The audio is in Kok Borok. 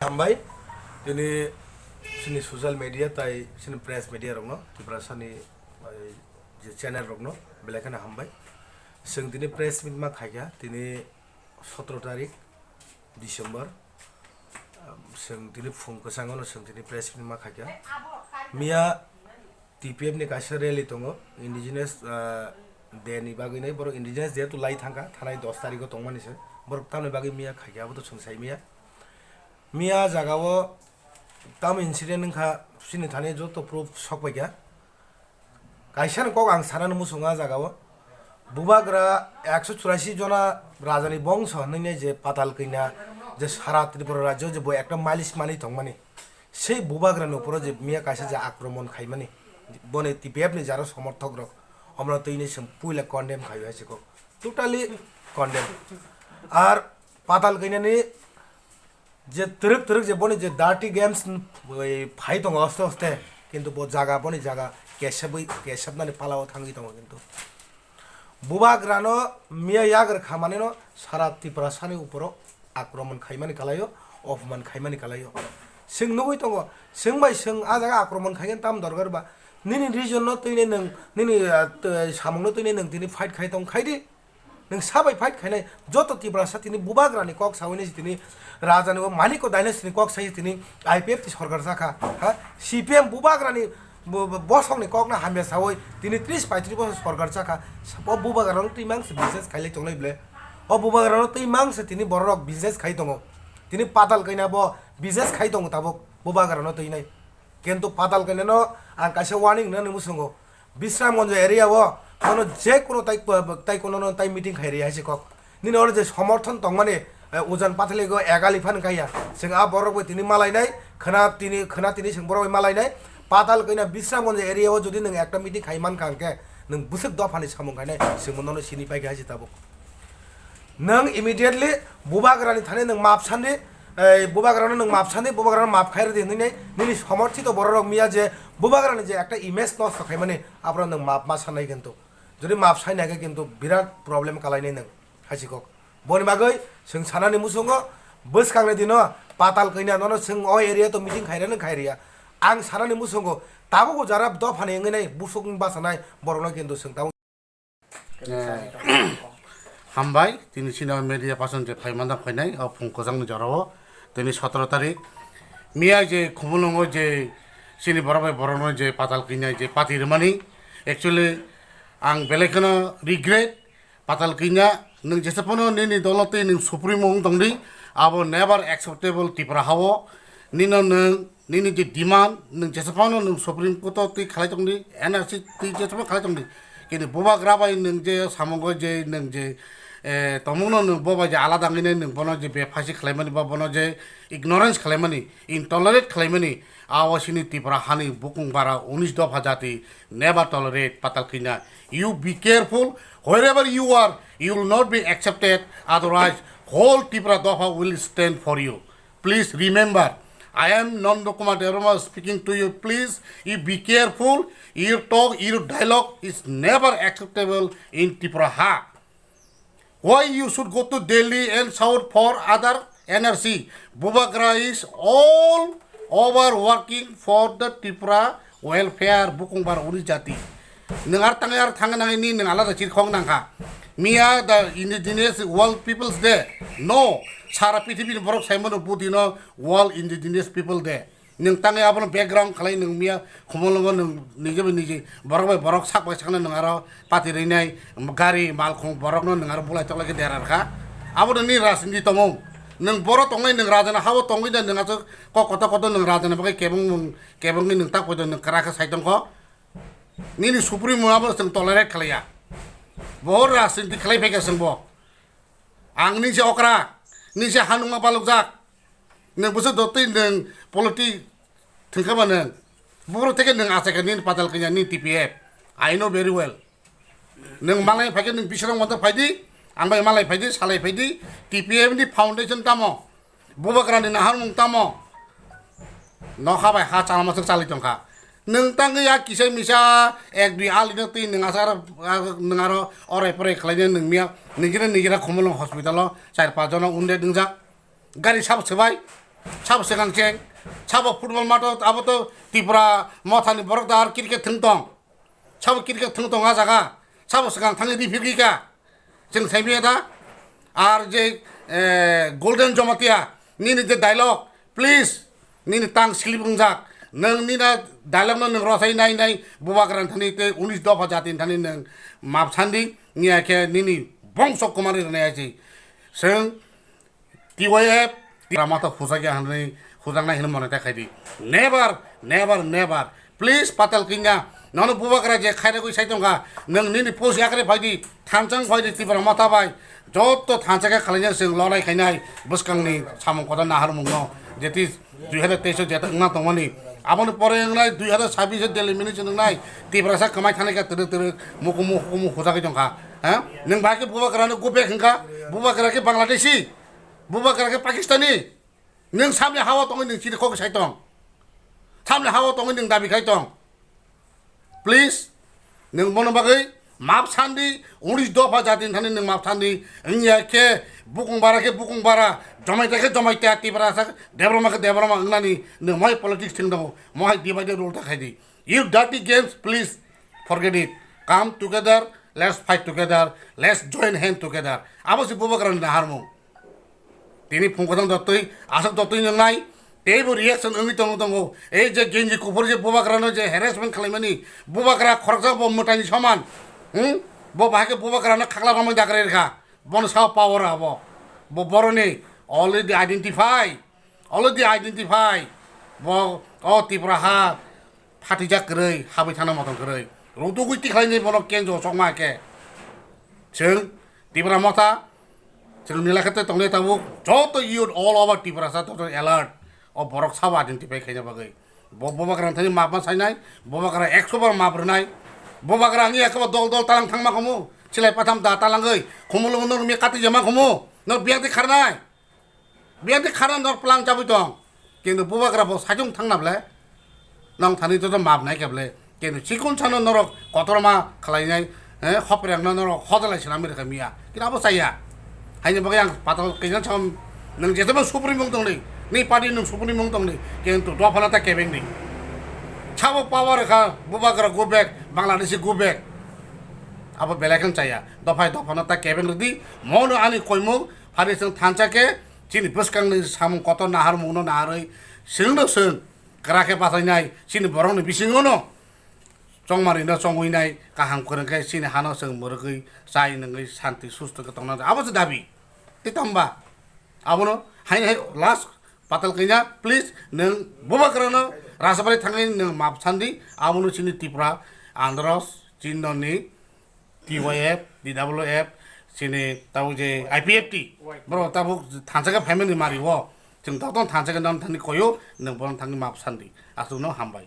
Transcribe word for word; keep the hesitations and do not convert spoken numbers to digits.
Hambai, tini chini social media tai chini press media rokno, Tiprasani, eh, je channel rokno belai kheno hambai. Chwng tini press meet ma khaikha, tini sotro tarik December, um, chwng tini phung kwchangono chwng tini press meet ma khaikha. Miya T P F ni kaisa rally tongo, indigenous, ah, day ni bagwi nai, borok indigenous day to lai thangkha, thanai dos tarikh o tongmani se, borok tamni bagwi miya khaikha, abo to chwng sai miya. Miya jaga o tamo incident wngkha, chini thani joto proof sok paikha. Kaisa ni kok ang sanani muchungo ah jaga o, bubagra ekso churasi jona rajani bongso hinwi nai je Patal Kanya, je sara Tripura rajyo je bo ekta malish manwi tongmani. Sei bubagrani uporo je miya kaisa je akromon khaimani, boni T P F ni jara somorthok rok, omono twi ni chwng puila condemn khaio hai se kok, totally condemn. Ar Patal Kanyani je twrwk twrwk je boni je dirty games, oi, phai tongo aste aste, kintu bo jaga, boni jaga kesebwi, kesebnani palao thangwi tongo kintu. Bubagrano miya yagra kha maneno sara Tiprasani uporo akromon khaimani kalaio, opman khaimani kalaio. Chwng nugwi tongo, chwng bai chwng ah jaga akromon khaikhe tam dorkar ba? Nini region no twinai nwng, nini, ah, t-, samung no twinai nwng tini fight khai tong khai di. Nwng sabai fight khainai joto Tiprasa tini bubagrani kok sawi nai tini rajani o Manik o dynasty ni kok sai tini I P F T sorkar jakha, ha? C P M bubagrani bo-, bo-, bosongni kokno hamya sawi tini tris paitris bosor sorkar chakha. O bubagrano twi mang se business khailai tonglai ble. O bubagrano twi mang se tini bororok business khai tongo. Tini Patal Kanya bo business khai tongo tabuk bubagrano twi nai. Kintu Patal Kanya no ang kaisa warning nani musungo. Bisramganj area o bono je kuno tai, tai kuno no tai meeting khai ri hai se kok. Nini oro je somorthon tongmani, eh, ujan pathaligo egali phan kaiya. Chwng a borok bai tini malainai, khwna tini, khwna tini chwng borok bai malainai. Patal Kanya Bisramganj area o jodi nwng ekta meeting khai mankha hwnkhe, nwng bwswk dophani samung khainai, chwng bono sini paikha hai se tabuk. Nwng immediately bubagrani thani nwng map sandi, eh, bubagrano nwng map sandi, bubagrano map khai rwdi hinwi nai, nini somorthito bororok miya je bubagrani je ekta image nosto khaimani, aphuru nwng map ma sanai kintu. Jodi map saina khe kintu birat problem kalainai nwng. Haisikok. Boni bagwi chwng sanani muchungo bwskangni dino Patal Kanya nono chwng o area to meeting khairano khairiya. Ang sanani muchungo tabuk o jara dophani wngwi nai busuk wng bachanai borokno kintu chwng tabuk. Eh, hambai, tini chini media person je phai manda phainai o phung kwchangni jorao tini sotoro tarik. Miya je Khumulwngo je chini borok bai borokno je Patal Kanya je pati rwmani, actually ang belai kheno regret. Patal Kanya, nwng jesa phano nini dolo tei nwng supremo wng tongdi, abo never acceptable Tripura hao. Nino nwng, nini je demand, nwng jesa phano nwng Supreme Court o twi khalai tongdi, N R C twi jesa phano khalai tongdi. Kini bubagra bai nwng je samungo je nwng je, eh, tongmungno nwng bo bai je alada wngwi nai nwng bono je bephaisi khlaimani ba bono je ignorance khlaimani, intolerate khlaimani, abo sini Tripura hani bukung bara unis dopha jati never tolerate Patal Kanya. You be careful, wherever you are, you will not be accepted, otherwise whole Tripura Dopha will stand for you. Please remember, I am Nanda Kumar Debbarma speaking to you. Please, you be careful, your talk, your dialogue is never acceptable in Tripura Ha. Why you should go to Delhi and shout for other N R C? Bubagra is all over working for the Tripura welfare, bukung bar uni jati. Nwng ar tangai ar thang nangni nwng alada chirkhok nangkha. Miya the Indigenous World People's Day. No, sara pithibini borok saimano budino World Indigenous People Day. Nwng tangwi abono background khlai nwng miya Khumulwngo nwng nije bai nije borok bai borok sak bai sakno nwng aro pati rwnai gari malkhung borokno nwng aro bulai toklai khe dera rwkha. Abono nini rajniti tongmung. Nwng boro tongnai nwng rajana habo tongwi da nwng aswk kok kotor kotor nwng rajana bagwi kebengmung kebengwi nwng tak poito nwng kwrak khe sai tongkho. Nini supremo abono chwng tolerate khlaiya. Bo rajniti khlai phaikha chwngbo. Ang nini se okra, nini se hanungma palukjak. Nwng bwswk dotwi nwng politi thwngkha ba nwng. Buphuru theke nwng achaikha nini Patal Kanya nini T P F. I know very well. Nwng malai phaikhe nwng Bisramganj phaidi, ang bai malai phaidi, salai phaidi, T P F ni foundation tamo? Bubagrani naharmung tamo? Nokha bai ha chalma swk chalwi tongkha. Nwng tangwi ya kisa misa ek dui alino twi nwng asar, nwng aro orai porai khlaina nwng miya, nijira nijira Khumulwng hospital o char panch jona wounded wngjak. Gari sabo swbai. Sabo swkang cheng, sabo football matho, abo to Tipra mothani borok da ar cricket thwng tong. Sabo cricket thwng tong a jaga, sabo swkang thangwi di phirki ka. Chwng sai manya da. Ar je, eh, Golden Jomatia, nini je dialogue, please, nini tang slip wngjak. Nwng nina dialogue no nwng rosai nai nai bubagra thani tei unis dopha jati thani nwng map sandi, niya khe nini bongso kwmani rwnai achi. Chwng T Y F, Tipra Motha hujakya hwnwi hujaknai hwnwi mone ta khaidi. Never, never, never. Please, Patal Kanya, nono bubagra je khairagwi sai tongkha, nwng nini post yakre phaidi, thansa wng phaidi Tipra Motha bai. Joto thansa khe khalaina chwng lorai khainai bwskangni samung kotor naharmungno, jeti dui hazar teis o jeta wngna tongmani. Aboni pore wngnai dui hazar sabbish o delimitation wngnai, Tiprasa kwmai thanai khe twrwk twrwk mukumu hukumu hujagwi tongkha. Ha? Nwng bai khe bubagrano go back hwnkha, bubagra khe Bangladeshi. Bubagra khe Pakistani. Nwng samni hao tongwi nwng chini kok sai tong. Samni hao tongwi nwng dabi khai tong. Please, nwng bono bagwi map sandi, unis dopha jati thani nwng map sandi. Wngya khe bukung bara khe bukung bara, jomaita khe jomaita, Tiprasa khe Debbarma khe Debbarma wngnani nwng mohai politics thwng tongo, mohai divide and rule ta khaidi. You dirty games, please forget it. Come together, let's fight together, let's join hand together. Abo se bubagrani naharmung. Tini phungkotang dotwi, aswk dotwi nwngnai, teibo reaction wngwi tongo tongo. Ei je genji kuphur je bubagrano je harassment khwlaimani, bubagra khoroksa bo mwtaini soman. Hmm? Bo bahai khe bubagrano khakla romwi dakrai rwkha. Bono sao power abo. Bo boroni already identify. Already identify. Bo o Tipra ha phatijak kwrwi, habwi thana motom kwrwi. Rutugwi tikhlaini bono kenjo chokma khe. Chwng Tipra Motha, chwng nila khe tei tongnai tabuk joto youth all over Tiprasa joto alert. O borok sabo identify khaina bagwi. Bo bubagra thani map ma sainai, bubagra ekso bar map rwnai. Bubagra wngya khe bo dol dol talang thangma khumu, chilai patham da talangwi, khumulwng no rwmya kati jama khumu, no biyak di kharnai. Biyak di kharna norok plang chabwi tong. Kintu bubagra bo saichung thangna ble. Nong thani joto map nai khe ble. Kintu chikon sano norok kotorma khlainai, eh, hoprengno norok hojalai swnamwi rwkha miya. Kintu abo chaya. Haini bagwi ang Patal Kanya sam nwng jeto bo suprimung tongdi. Ni party nwng suprimung tongdi. Kintu dophano ta kebeng di. Sabo power kha bubagra go back, Bangladeshi go back. Abo belai kheno chaya. Dophai dophano ta kebeng rwdi. Mono ani koimung Phari chwng thansa khe chini bwskangni samung kotor naharmungno naharwi chwngno chwng kwrak khe bachainai, chini borokni bisingono chongmarino chongwinai, kaham kwrwng khe chini hano chwng mwrwgwi chai nungwi santi susto khe tongna abo se dabi. Tei tamba abono haino hai last Patal Kanya, please, nwng bubagrano Rajabari thangwi nwng map sandi, abono chini Tripura Andhra Chinoni T Y F, D W F, chini tabuk je I P F T, borok tabuk thansa khe phaimani mari o, chwng tabuk thansa khe nang thani koyo, nwng bono thangwi map sandi, aswkno hambai.